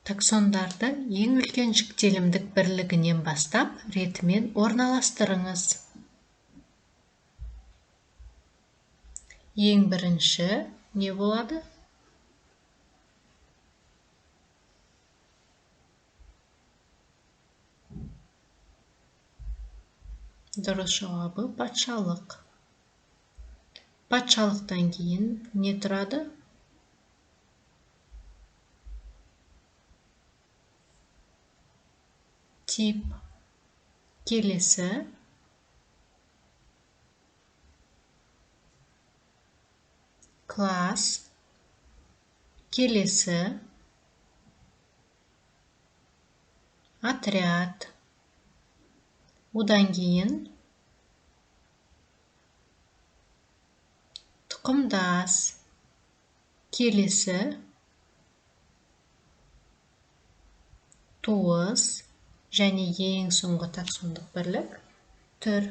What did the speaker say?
Таксондарды ең үлкен жіктелімдік бірлігінен бастап ретімен орналастырыңыз. Ең бірінші не болады? Дұрыс жауабы патшалық. Патшалықтан кейін не тұрады? Тип. Келесі. Класс. Келесі. Отряд. Одан кейін тұқымдас. Келесі. Туыс. Және ең соңғы таксондық бірлік түр.